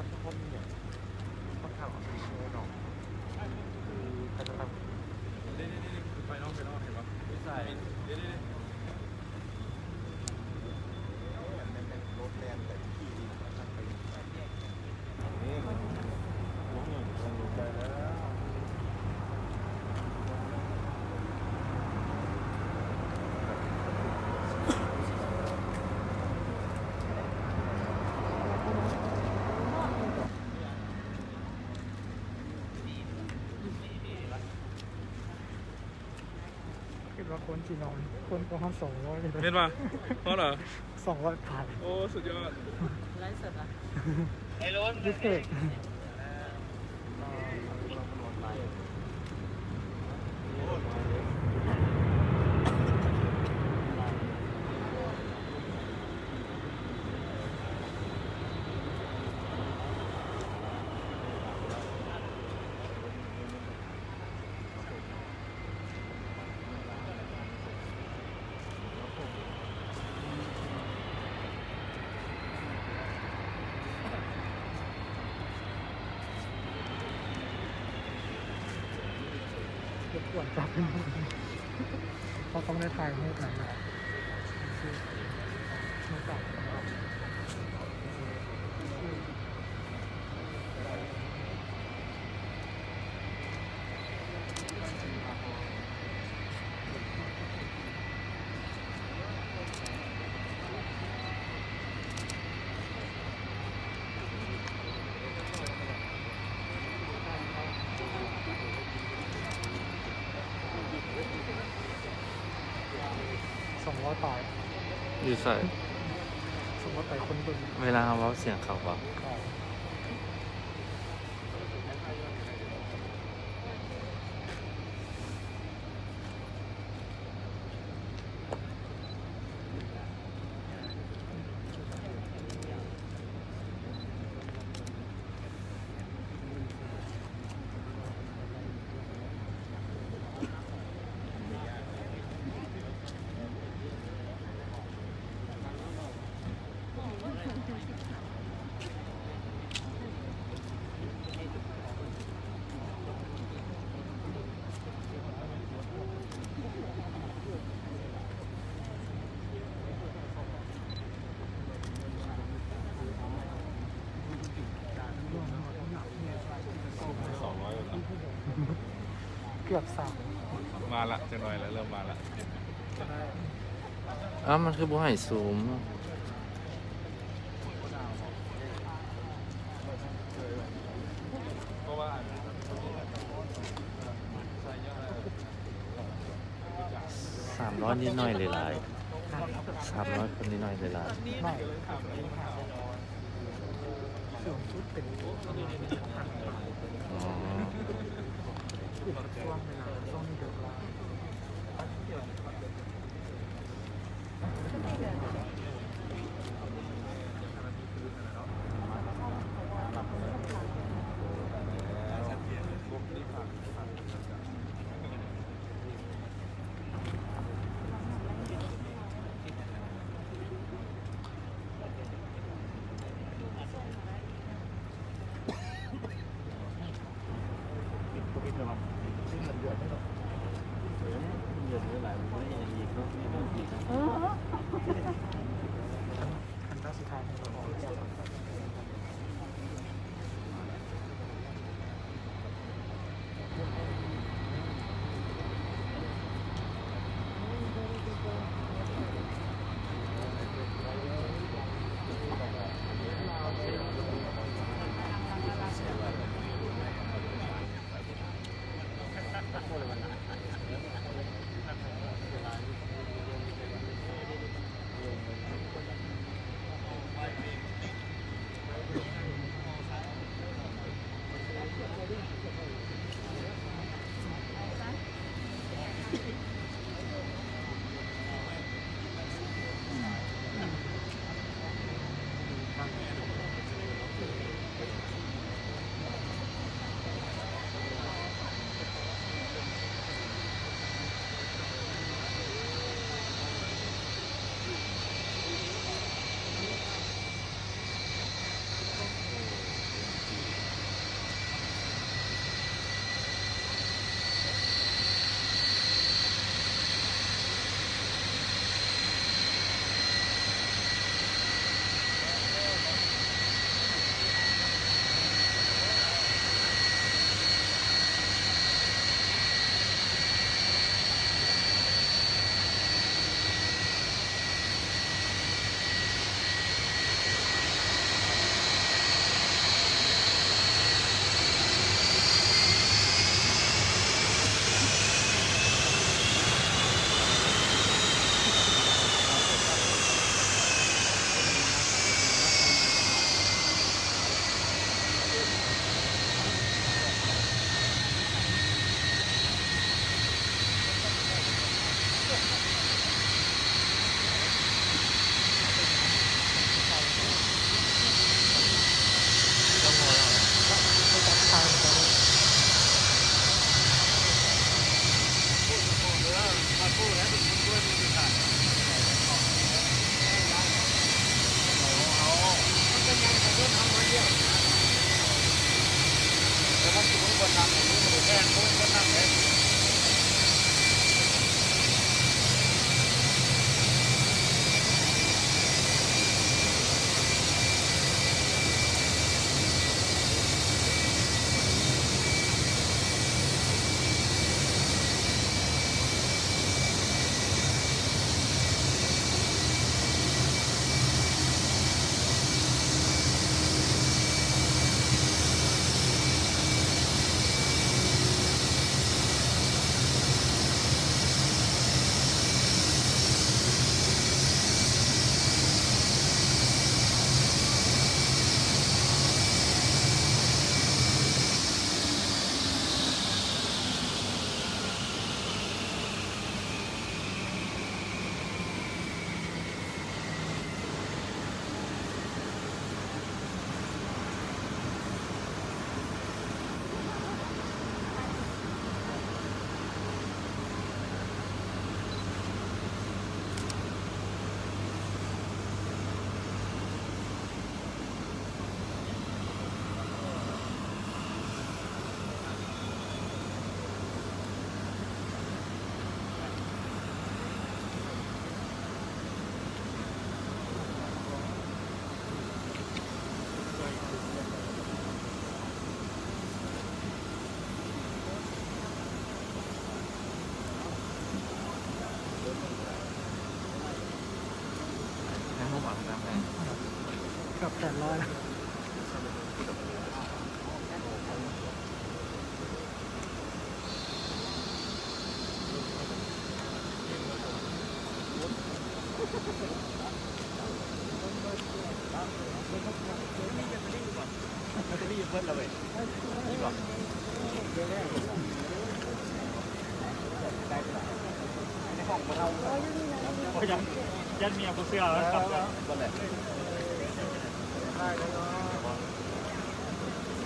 ນະຄອນ ມີຫຍັງ ຂ້ອນຂ້າງອອບຟິຊຽວເນາະ ຄືເຂົາຈະຕັ້ງ ນີ້ໆໆ ໄປເນາະ ໄປເນາະ ເຫັນບໍ່? ຢູ່ໃສ? ນີ້ໆໆ ໂອ້ຍ ແມ່ນ ແມ່ນລົດແລ່ນໄປທີ່ນີ້ ຂ້ອນຂ້າງໄປ ໄປ ນີ້ ລົງນີ້ ລົງໄປແລ້ວ. ຄິດວ່າຄົນຊິນອນ ຄົນປະມານສອງຮ້ອຍເລີຍ ແມ່ນບໍ່? ພໍລະ ສອງຮ້ອຍປາຍ. ໂອ້ ສຸດຍອດ ໄລຟ໌ສົດລະ ໄອ້ລົນ ດິສເພກ. ລົບກວນຈັບ ເຮົາຕ້ອງໄດ້ຖ່າຍຮູບນຳນະ. ສອງຮ້ອຍປາຍ ຢູ່ໃສ? ສອງຮ້ອຍປາຍຄົນເບິ່ງ ເວລາເຮົາເວົ້າສຽງເຂົາບໍ່? ເກືອບສາມ ມາລະ ຈັກໜ່ອຍລະ ເລີ່ມມາລະ. ອ້າວ ມັນຄືບໍ່ໃຫ້ຊູມ? ສາມຮ້ອຍນິດໜ້ອຍຫຼືຫຼາຍ? ສາມຮ້ອຍຄົນນິດໜ້ອຍຫຼືຫຼາຍ? ໜ້ອຍ ສູງສຸດເປັນປະມານ ອໍ ຊ່ວງເວລາ ຊ່ວງນີ້ເດີກຫຼາຍ. ເອີ ກັບແປດຮ້ອຍລະ. ຢ້ານເມຍບໍ່ເຊື່ອກັບເດີ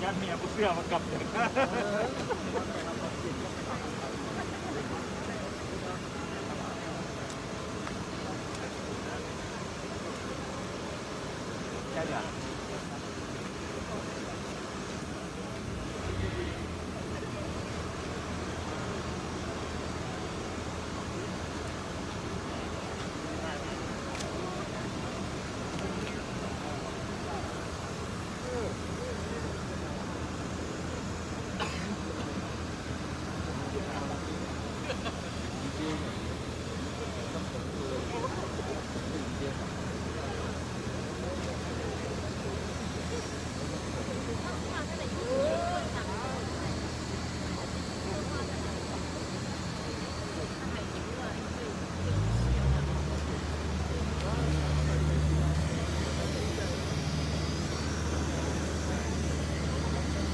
ຢ້ານເມຍບໍ່ເຊື່ອວ່າກັບເດີ.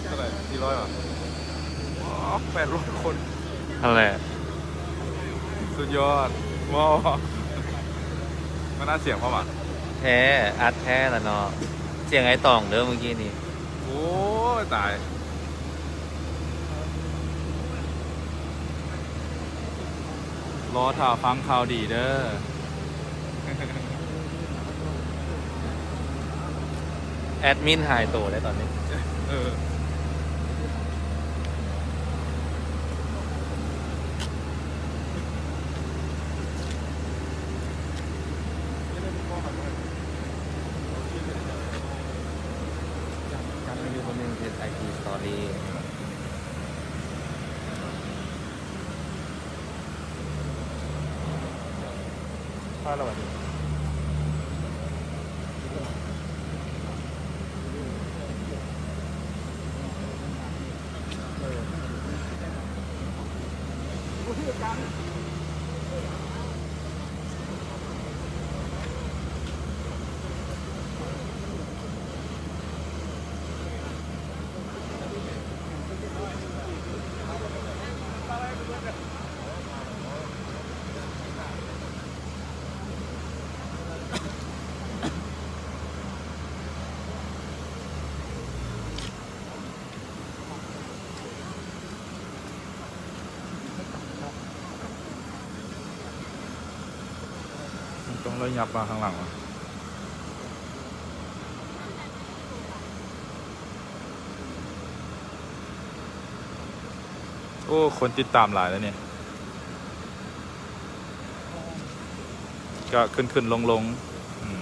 ເທົ່າໃດ ສີ່ຮ້ອຍຫວາ? ອໍ ແປດຮ້ອຍຄົນ ຫັ້ນແຫຼະ ສຸດຍອດ. ວ້າວ ມັນອັດສຽງພ້ອມຫວາ? ແທ້ ອັດແທ້ລະເນາະ. ສຽງອ້າຍຕອງເດີມື້ກີ້ນີ້. ໂອ້ຍ ຕາຍ ລໍຖ້າຟັງຂ່າວດີເດີ. ແອດມິນຫາຍໂຕໄດ້ຕອນນີ້ ເອີ. ກັບມາຢູ່ຄົນໜຶ່ງເຮັດໄອທີສະຕໍຣີ. ພໍແລ້ວຫວານີ້? ຕ້ອງໄດ້ຫຍັບມາຂ້າງຫຼັງ. ໂອ້ ຄົນຕິດຕາມຫຼາຍແລ້ວນີ້ ກະຂຶ້ນໆລົງໆ. ອືມ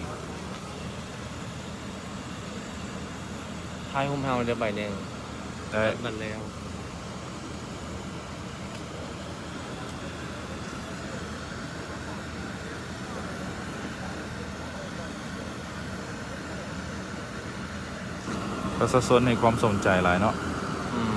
ຖ່າຍຮູບເຮົາໄດ້ໃບໜຶ່ງ ໄດ້ ບັດແລ້ວ. ປະຊາຊົນໃຫ້ຄວາມສົນໃຈຫຼາຍເນາະ. ອືມ.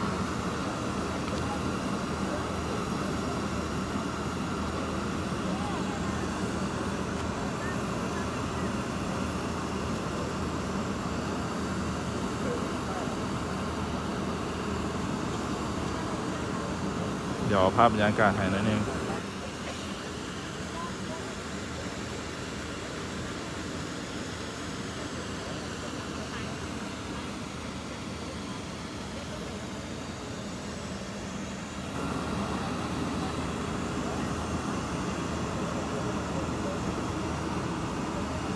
ດຽວເອົາພາບບັນຍາກາດໃຫ້ໜ້ອຍໜຶ່ງ.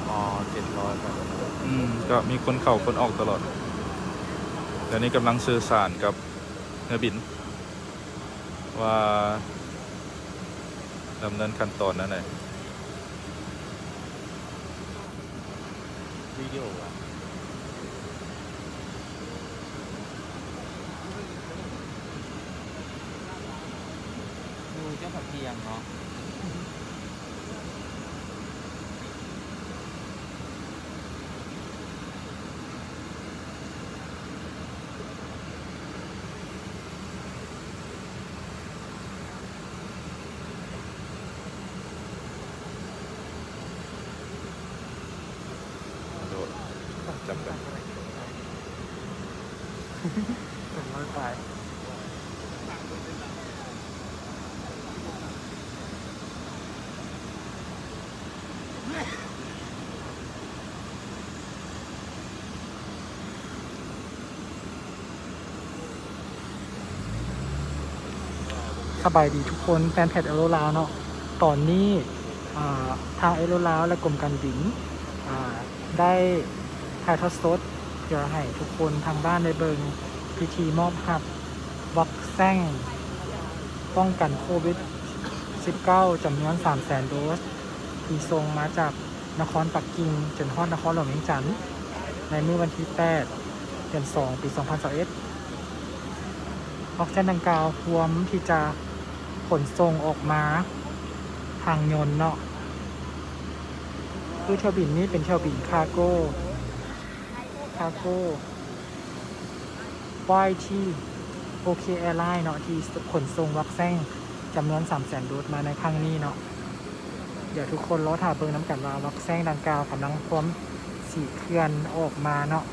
ອໍ ເຈັດຮ້ອຍ ອືມ ກໍມີຄົນເຂົ້າຄົນອອກຕະຫຼອດ. ດຽວນີ້ກຳລັງສື່ສານກັບເຮືອບິນ ວ່າດຳເນີນຂັ້ນຕອນແນວໃດ. ວິດີໂອຫວາ? ຢູ່ເຈົ້າພະພຽງເນາະ. ເປັນຮ້ອຍປາຍ. ສະບາຍດີທຸກຄົນ ແຟນເພຈເອໂຣລາວເນາະ. ຕອນນີ້ ອ່າ ທາງເອໂຣລາວ ແລະ ກົມການບິນ ອ່າ ໄດ້ຖ່າຍທອດສົດ ເພື່ອໃຫ້ທຸກຄົນທາງບ້ານໄດ້ເບິ່ງພິທີມອບຮັບວັກແຊງປ້ອງກັນໂຄວິດສິບເກົ້າ ຈຳນວນສາມແສນໂດສ ທີ່ສົ່ງມາຈາກ ນະຄອນປັກກິ່ງຈົນຮອດນະຄອນຫຼວງວຽງຈັນ ໃນມື້ວັນທີແປດ ເດືອນສອງ ປີສອງພັນຊາວເອັດ. ວັກແຊງດັ່ງກ່າວພວມທີ່ຈະຂົນສົ່ງອອກມາທາງຍົນເນາະ, ຄືຖ້ຽວບິນນີ້ເປັນຖ້ຽວບິນຄາໂກ ຄາໂກ ໄວ້ທີ່ໂອເຄແອລາຍເນາະ ທີ່ຂົນສົ່ງວັກແຊງຈຳນວນສາມແສນໂດສມາໃນຄັ້ງນີ້ເນາະ. ດຽວທຸກຄົນລໍຖ້າເບິ່ງນຳກັນວ່າວັກແຊງດັ່ງກ່າວກຳລັງພວມສີເຄື່ອນອອກມາເນາະ.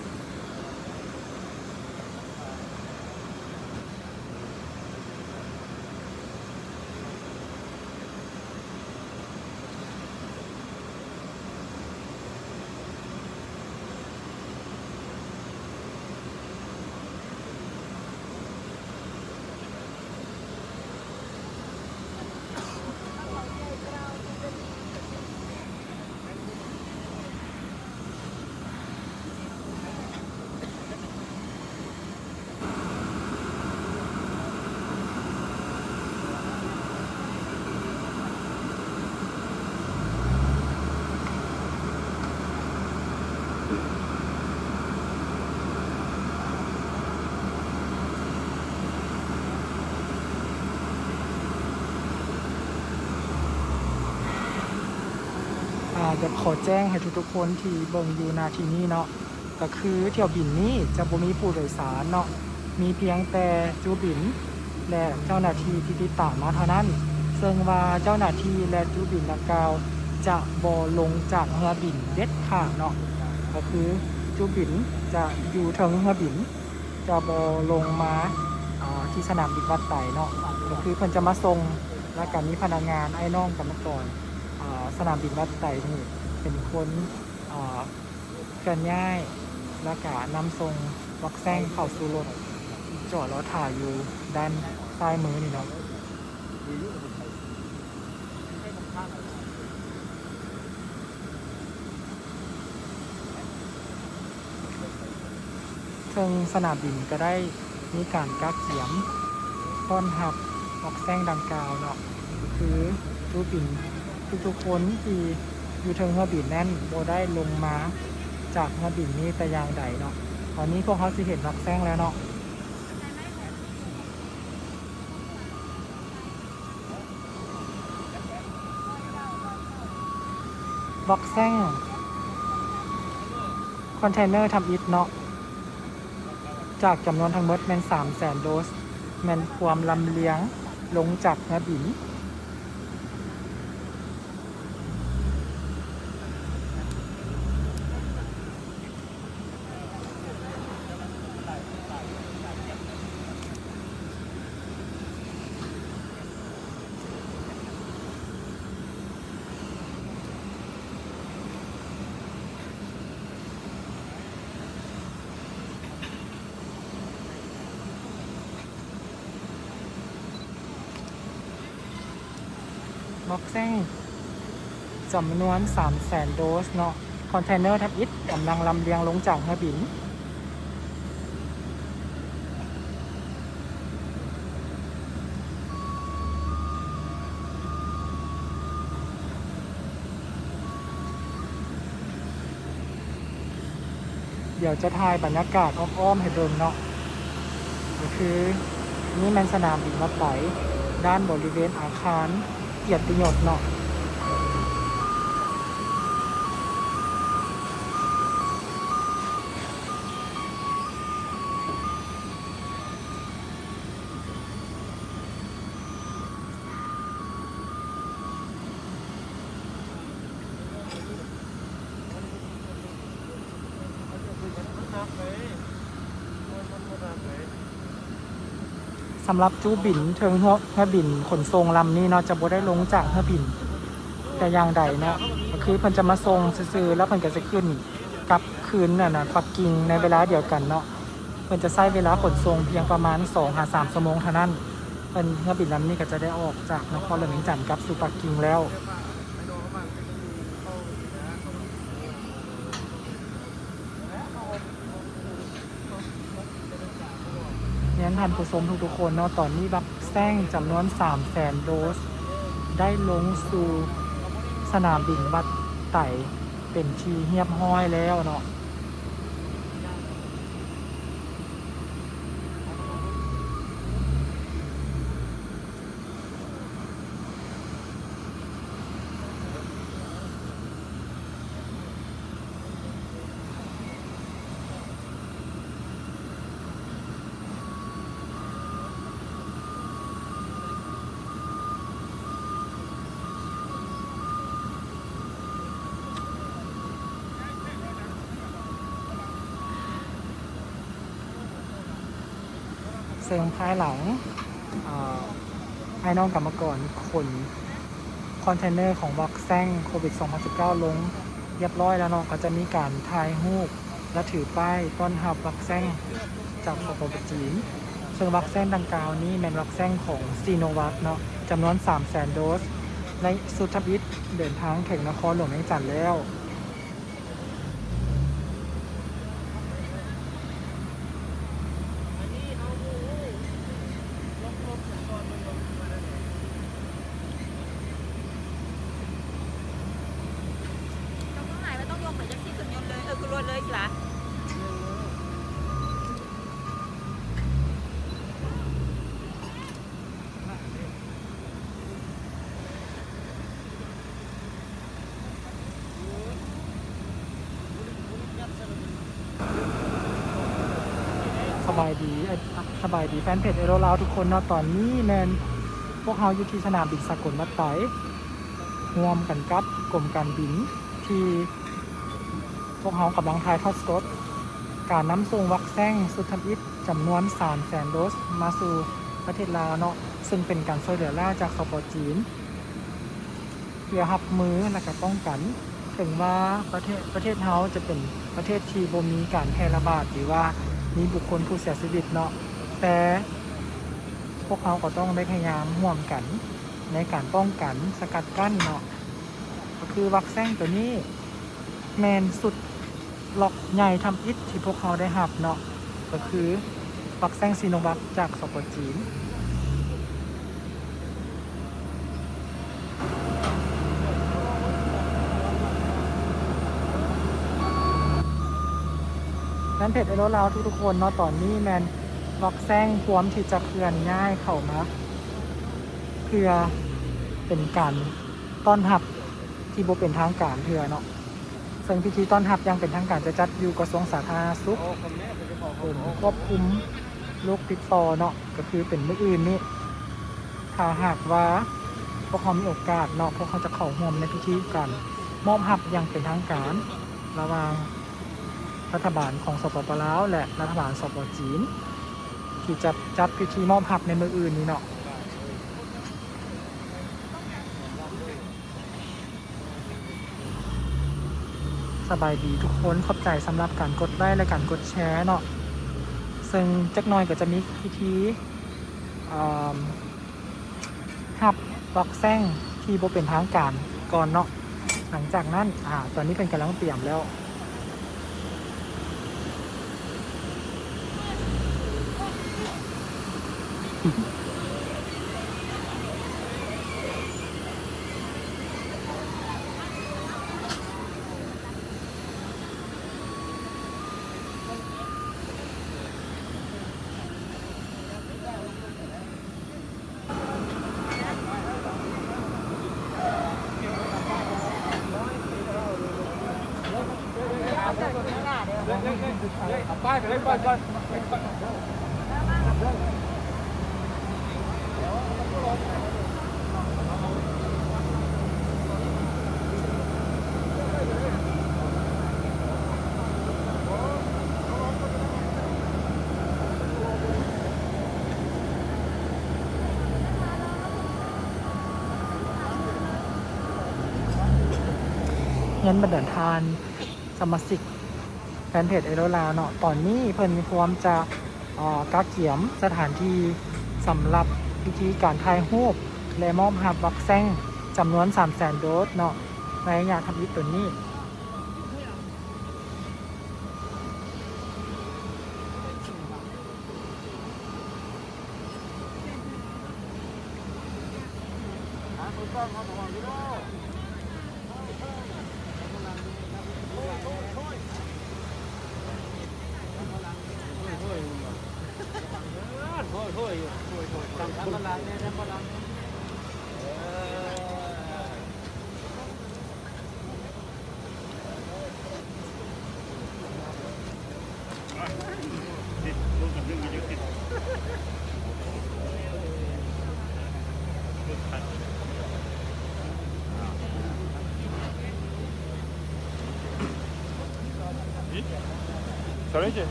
ອາ ຢາກຂໍແຈ້ງໃຫ້ທຸກໆຄົນທີ່ເບິ່ງຢູ່ນາທີນີ້ເນາະ, ກໍຄືຖ້ຽວບິນນີ້ຈະບໍ່ມີຜູ້ໂດຍສານເນາະ, ມີພຽງແຕ່ຈຸບິນ ແລະ ເຈົ້າໜ້າທີ່ທີ່ຕິດຕາມມາເທົ່ານັ້ນ, ເຊິ່ງວ່າເຈົ້າໜ້າທີ່ ແລະ ຈຸບິນດັ່ງກ່າວຈະບໍ່ລົງຈາກເຮືອບິນເດັດຂາດເນາະ, ກໍຄືຈຸບິນຈະຢູ່ເທິງເຮືອບິນ ຈະບໍ່ລົງມາ ອາ ທີ່ສະໜາມບິນວັດໄຕເນາະ, ກໍຄືເພິ່ນຈະມາສົ່ງ ແລ້ວກໍມີພະນັກງານອ້າຍນ້ອງກຳມະກອນ ອາ ສະໜາມບິນວັດໄຕນີ້ເປັນຄົນ ອາ ເຄື່ອນຍ້າຍ ແລ້ວກະນຳສົ່ງວັກແຊງເຂົ້າສູ່ລົດ ຈອດລໍຖ້າຢູ່ດ້ານຊ້າຍມືນີ້ເນາະ. ເຊິ່ງສະໜາມບິນກໍໄດ້ ມີການກະກຽມຕ້ອນຮັບວັກແຊງດັ່ງກ່າວເນາະ, ຄືຈຸບິນທຸກໆຄົນທີ່ຢູ່ເທິງເຮືອບິນນັ້ນບໍ່ໄດ້ລົງມາຈາກເຮືອບິນນີ້ແຕ່ຢ່າງໃດເນາະ. ຕອນນີ້ພວກເຮົາຊິເຫັນວັກແຊງແລ້ວເນາະ. ວັກແຊງຄອນເທນເນີທຳອິດເນາະ ຈາກຈຳນວນທັງໝົດແມ່ນສາມແສນໂດສ ແມ່ນພວມລຳລຽງລົງຈາກເຮືອບິນ. ບັອກເຊັງຈຳນວນສາມແສນໂດສເນາະ, ຄອນເທນເນີທຳອິດກຳລັງລຳລຽງລົງຈາກເຮືອບິນ. ດຽວຈະຖ່າຍບັນຍາກາດອ້ອມໆໃຫ້ເບິ່ງເນາະ, ກໍຄືນີ້ແມ່ນສະໜາມບິນວັດໄຕ ດ້ານບໍລິເວນອາຄານກຽດຕິຍົດເນາະ. ເ ສຳລັບຈຸບິນເທິງເຮືອ ເຮືອບິນຂົນສົ່ງລຳນີ້ເນາະ ຈະບໍ່ໄດ້ລົງຈາກເຮືອບິນແຕ່ຢ່າງໃດເນາະ, ກໍຄືເພິ່ນຈະມາສົ່ງຊື່ໆ ແລ້ວເພິ່ນກໍຈະຂຶ້ນກັບຄືນ ອັນນະ ປັກກິ່ງໃນເວລາດຽວກັນເນາະ. ເພິ່ນຈະໃຊ້ເວລາຂົນສົ່ງພຽງປະມານສອງຫາສາມຊົ່ວໂມງເທົ່ານັ້ນ. ເພິ່ນ ເຮືອບິນລຳນີ້ກໍຈະໄດ້ອອກຈາກນະຄອນຫຼວງວຽງຈັນກັບສູ່ປັກກິ່ງແລ້ວ. ຮຽນທ່ານຜູ້ຊົມທຸກໆຄົນເນາະ, ຕອນນີ້ວັກແຊງຈຳນວນສາມແສນໂດສ ໄດ້ລົງສູ່ສະໜາມບິນວັດໄຕເປັນທີ່ຮຽບຮ້ອຍແລ້ວເນາະ. ເຊິ່ງພາຍຫຼັງ ເອີ ອ້າຍນ້ອງກຳມະກອນຂົນຄອນເທນເນີຂອງວັກແຊງໂຄວິດສອງພັນສິບເກົ້າລົງຮຽບຮ້ອຍແລ້ວເນາະ, ກໍຈະມີການຖ່າຍຮູບ ແລະ ຖືປ້າຍຕ້ອນຮັບວັກແຊງຈາກ ສປປ ຈີນ. ເຊິ່ງວັກແຊງດັ່ງກ່າວນີ້ແມ່ນວັກແຊງຂອງຊີໂນວາກເນາະ, ຈຳນວນສາມແສນໂດສ ໃນຊຸດທຳອິດເດີນທາງເຖິງນະຄອນຫຼວງວຽງຈັນແລ້ວ. ເຈົ້າຄວາມໝາຍວ່າຕ້ອງຍົກໄປຈັກສີ່ຂຶ້ນຍົນເລີຍ ເອີ ຂຶ້ນລົດເລີຍຊິລະ. ສະບາຍດີ ສະບາຍດີແຟນເພຈເອໂຣລາວທຸກຄົນເນາະ, ຕອນນີ້ແມ່ນພວກເຮົາຢູ່ທີ່ສະໜາມບິນສາກົນວັດໄຕ ຮ່ວມກັນກັບກົມການບິນ ທີ່ພວກເຮົາກຳລັງຖ່າຍທອດສົດການນຳສົ່ງວັກແຊງຊຸດທຳອິດ ຈຳນວນສາມແສນໂດສມາສູ່ປະເທດລາວເນາະ, ເຊິ່ງເປັນການຊ່ວຍເຫຼືອລ້າຈາກ ສປ ຈີນ ເພື່ອຮັບມື ແລະ ກະປ້ອງກັນ. ເຖິງວ່າປະເທດ ປະເທດເຮົາຈະເປັນປະເທດທີ່ບໍ່ມີການແຜ່ລະບາດ ຫຼືວ່າມີບຸກຄົນຜູ້ເສຍຊີວິດເນາະ, ແຕ່ພວກເຮົາກໍຕ້ອງໄດ້ພະຍາຍາມຮ່ວມກັນໃນການປ້ອງກັນ ສະກັດກັ້ນເນາະ. ກໍຄືວັກແຊງໂຕນີ້ແມ່ນຊຸດລັອດໃຫຍ່ທຳອິດທີ່ພວກເຮົາໄດ້ຮັບເນາະ, ກໍຄືວັກແຊງຊີໂນວາກຈາກ ສປ ຈີນ. ແຟນເພຈເອໂຣລາວທຸກໆຄົນເນາະ, ຕອນນີ້ແມ່ນວັກແຊງພວມທີ່ຈະເຄື່ອນຍ້າຍເຂົ້າມາ ເພື່ອເປັນການ ຕ້ອນຮັບທີ່ບໍ່ເປັນທາງການເທື່ອເນາະ, ເຊິ່ງພິທີຕ້ອນຮັບຢ່າງເປັນທາງການຈະຈັດຢູ່ກະຊວງສາທາລະນະສຸກ ກົມຄວບຄຸມໂລກຕິດຕໍ່ເນາະ, ກໍຄືເປັນມື້ອື່ນນີ້. ຖ້າຫາກວ່າພວກເຮົາມີໂອກາດເນາະ, ພວກເຮົາຈະເຂົ້າຮ່ວມໃນພິທີການມອບຮັບຢ່າງເປັນທາງການ ລະຫວ່າງລັດຖະບານຂອງ ສປປ ລາວ ແລະ ລັດຖະບານ ສປ ຈີນ ທີ່ຈະຈັດພິທີມອບຮັບໃນມື້ອື່ນນີ້ເນາະ. ສະບາຍດີທຸກຄົນ, ຂອບໃຈສຳລັບການກົດໄລ້ ແລະ ການກົດແຊເນາະ. ເຊິ່ງຈັກໜ່ອຍກໍຈະມີພິທີ ເອີ່ມ ຮັບວັກແຊງທີ່ບໍ່ເປັນທາງການກ່ອນເນາະ. ຫຼັງຈາກນັ້ນ ອາ ຕອນນີ້ເພິ່ນກຳລັງຕຽມແລ້ວ. ຽນບັນດາທ່ານສະມາຊິກແຟນເພຈເອໂລລາວເນາະ, ຕອນນີ້ເພິ່ນພວມຈະ ເອີ ກະກຽມສະຖານທີ່ສຳລັບພິທີການຖ່າຍຮູບ ແລະ ມອບຮັບບັກແຊງຈຳນວນສາມແສນໂດສເນາະ ໃນໄລຍະທຳອິດໂຕນີ້.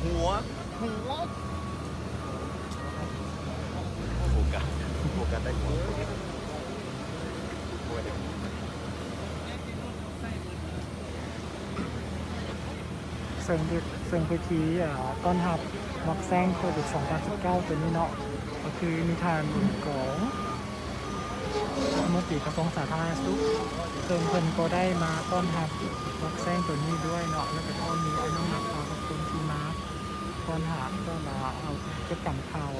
ຫົວ ຫົວ ໂຟກັສ ໂຟກັສໄດ້ຫົວ. ເຊິ່ງ ເຊິ່ງພິທີ ເອີ ຕ້ອນຮັບບັກແຊງໂຄວິດສອງພັນສິບເກົ້າໂຕນີ້ເນາະ ກໍຄືມີທ່ານ ບຸນກອງ ລັດຖະມົນຕີກະຊວງສາທາລະນະສຸກ ເຊິ່ງເພິ່ນກໍໄດ້ມາຕ້ອນຮັບບັກແຊງໂຕນີ້ດ້ວຍເນາະ ແລ້ວກໍຕ້ອນມີອ້າຍນ້ອງນັກຂ່າວທຸກຄົນທີ່ມາຕ້ອນຮັບ ກໍມາເອົາເກັບກຳຂ່າວ.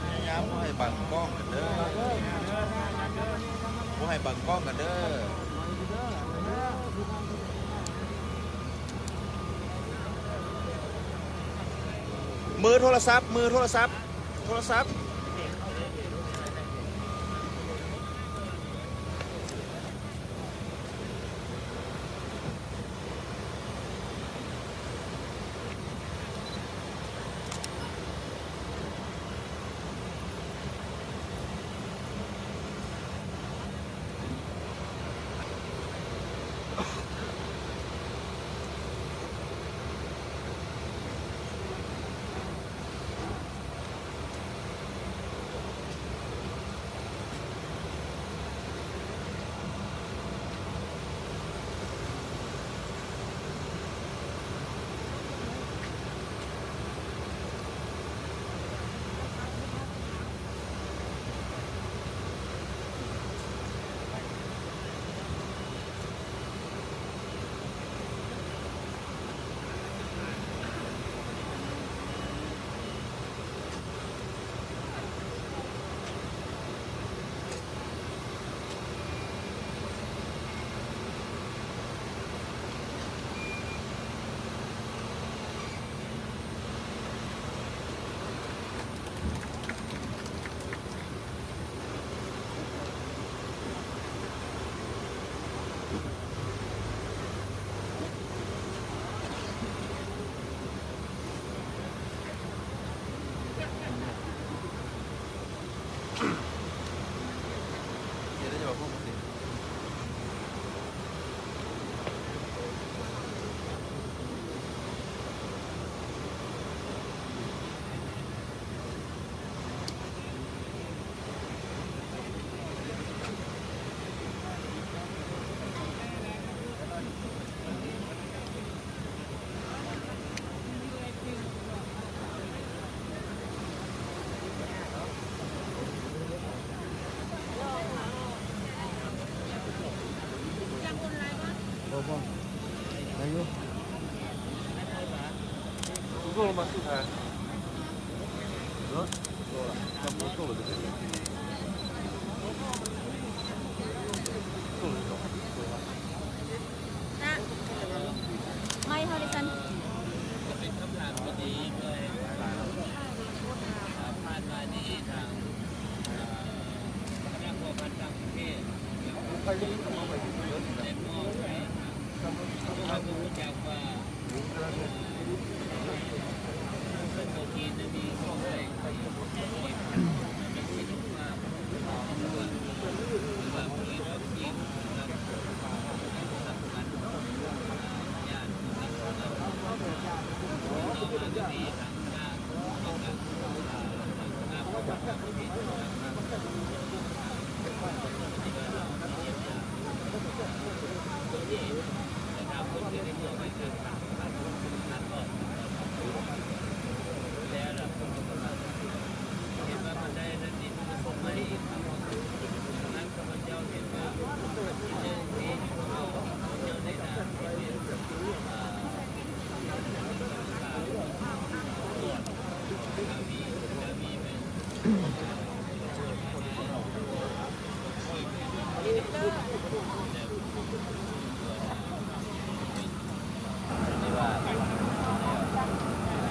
ພະຍາຍາມບໍ່ໃຫ້ບັງກ້ອງກັນເດີ ບໍ່ໃຫ້ບັງກ້ອງກັນເດີ. ມືໂທລະສັບ ມືໂທລະສັບ ໂທລະສັບ.ໄມເຮົາໄດ້ສັ່ນ ກໍເປັນຄຳຖາມທີ່ດີເພື່ອໃຫ້ ອ່າ ຜ່ານມານີ້ທາງ ອ່າ ຄະນະພົວພັນຕ່າງປະເທດ ໄດ້ມອບໃຫ້ ເຮົາກໍຮູ້ຈັກວ່າ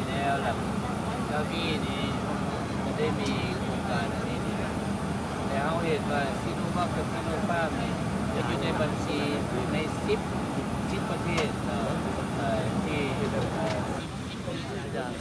ແລ້ວລະ ກະມີນີ້ ກະໄດ້ມີໂຄງການອັນນີ້ນີ້ແຫຼະ ແຕ່ເຮົາເຫັນວ່າຊີໂນວາກກັບຊີໂນຟາມນີ້ ຈະຢູ່ໃນບັນຊີໃນສິບ ສິບປະເທດເນາະ ເອີ ທີ່ ເອີ ສິບ ສິບບໍລິສັດ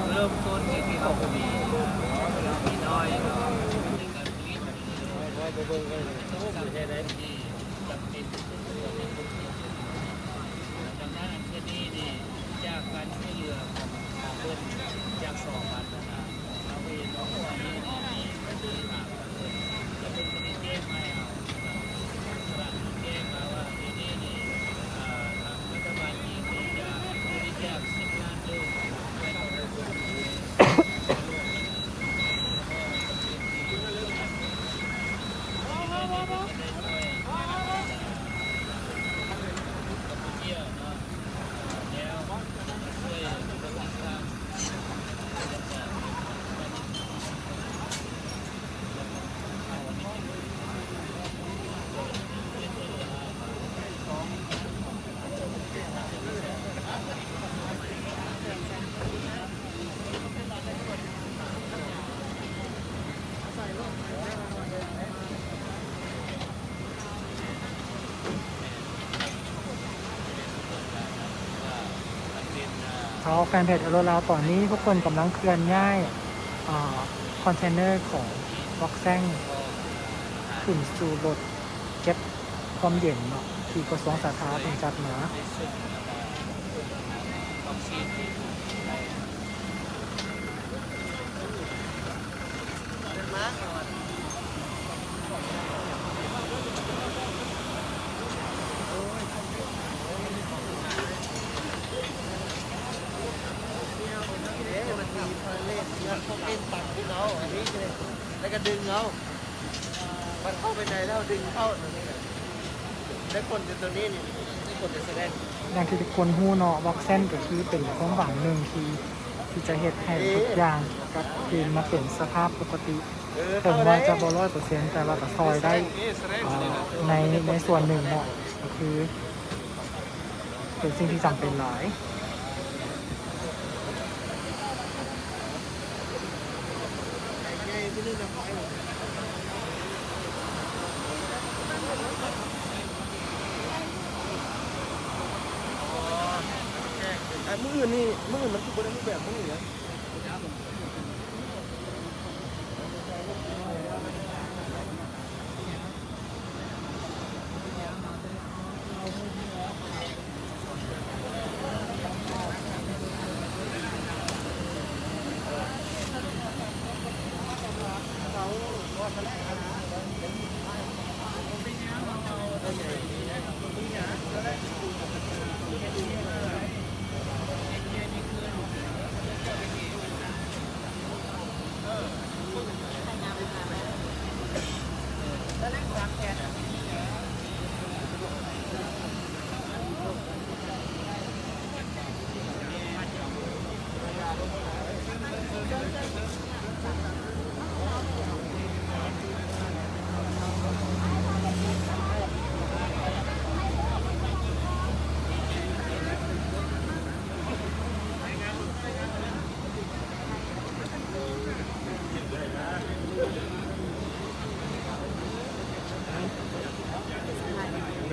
ເລີ່ມຕົ້ນທີ່ເຮົາມີ ເຮົາມີນ້ອຍເນາະ ໃນການຜະລິດ ເຮົາໄປເບິ່ງກັນ ດັ່ງນັ້ນ ອັນເທື່ອນີ້ນີ້ ຈາກການຊ່ວຍເຫຼືອຂອງ ຂອງເພິ່ນ ຈາກສອງພັນ ນັ້ນນະ ເຮົາກໍເຫັນວ່າ ໂອ້ ອັນນີ້ນີ້ ມັນດີມາກ ເພິ່ນກໍເພິ່ນກໍໄດ້ແຈ້ງມາໃຫ້ເຮົາ ແຈ້ງມາວ່າ ດຽວນີ້ນີ້ ເອີ ທາງລັດຖະບານຈີນນີ້ຈະບໍລິຈາກສິບລ້ານໂດສ ແກ່ປະຊາຊົນ ເອົາ ແຟນເພຈ Arrow Lao ຕອນນີ້ພວກເພິ່ນກຳລັງເຄື່ອນຍ້າຍ ອ່າ ຄອນເທນເນີຂອງ Box Sand ຂຶ້ນສູ່ລົດເກັບຄວາມເຢັນເນາະ ທີ່ກະຊວງສາທາເພິ່ນຈັດມາ. ເດ້ ມັນມີພາເລັດ ເງິນພວກເອັນຕັນທີ່ເອົາ ອັນນີ້ເດ້ ແລ້ວກໍດຶງເອົາ ມັນເຂົ້າໄປໃນແລ້ວດຶງເຂົ້າ ໄດ້ຜົນແຕ່ໂຕນີ້ນີ້ ໄດ້ຜົນແຕ່ສະແດງ. ຢ່າງທີ່ທຸກຄົນຮູ້ເນາະ Box Sand ກໍຄືເປັນຄວາມຫວັງໜຶ່ງທີ່ ທີ່ຈະເຮັດໃຫ້ທຸກຢ່າງກັບຄືນມາເປັນສະພາບປົກກະຕິ ເຖິງວ່າຈະບໍ່ຮ້ອຍເປີເຊັນ ແຕ່ວ່າກໍຊ່ອຍໄດ້ ເອີ ໃນ ໃນສ່ວນໜຶ່ງເນາະ ກໍຄືເປັນສິ່ງທີ່ຈຳເປັນຫຼາຍ. ອັນມື້ອື່ນນີ້ ມື້ອື່ນມັນຄືບໍ່ໄດ້ຮູບແບບມື້ນີ້ນະ? ອັນມື້ອື່ນນີ້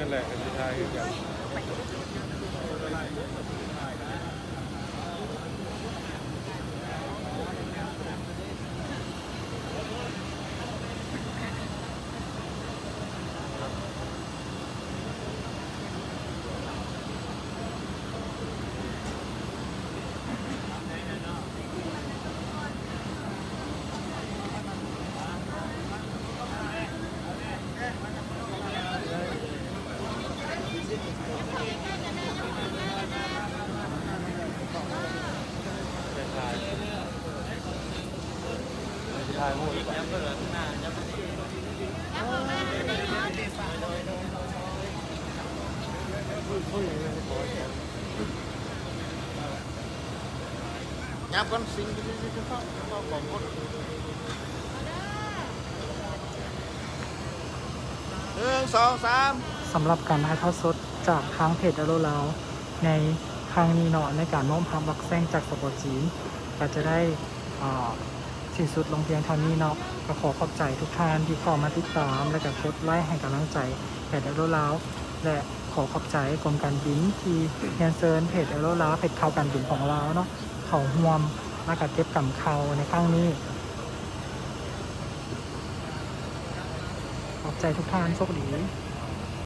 ແຫຼະ ກໍຊິຖ່າຍຄືກັນ. ຫຍັບກ່ອນ ສິງ ໜຶ່ງ ສອງ ສາມ. ສຳລັບການຖ່າຍທອດສົດຈາກທາງເພຈແອໂຣລາວ ໃນຄັ້ງນີ້ເນາະ ໃນການມອບຮັບບັກແຊງຈາກ ສປ ຈີນ ກໍຈະໄດ້ ເອີ ສິ້ນສຸດລົງພຽງເທົ່ານີ້ເນາະ. ກໍຂໍຂອບໃຈທຸກທ່ານທີ່ເຂົ້າມາຕິດຕາມ ແລະ ກໍກົດໄລໃຫ້ກຳລັງໃຈເພຈແອໂຣລາວ ແລະ ຂໍຂອບໃຈກົມການບິນທີ່ຮຽນເຊີນເພຈແອໂຣລາວ ເພຈຂ່າວການບິນຂອງລາວເນາະ ເຂົ້າຮ່ວມ ແລະ ກໍເກັບກຳຂ່າວໃນຄັ້ງນີ້. ຂອບໃຈທຸກທ່ານ ໂຊກດີ.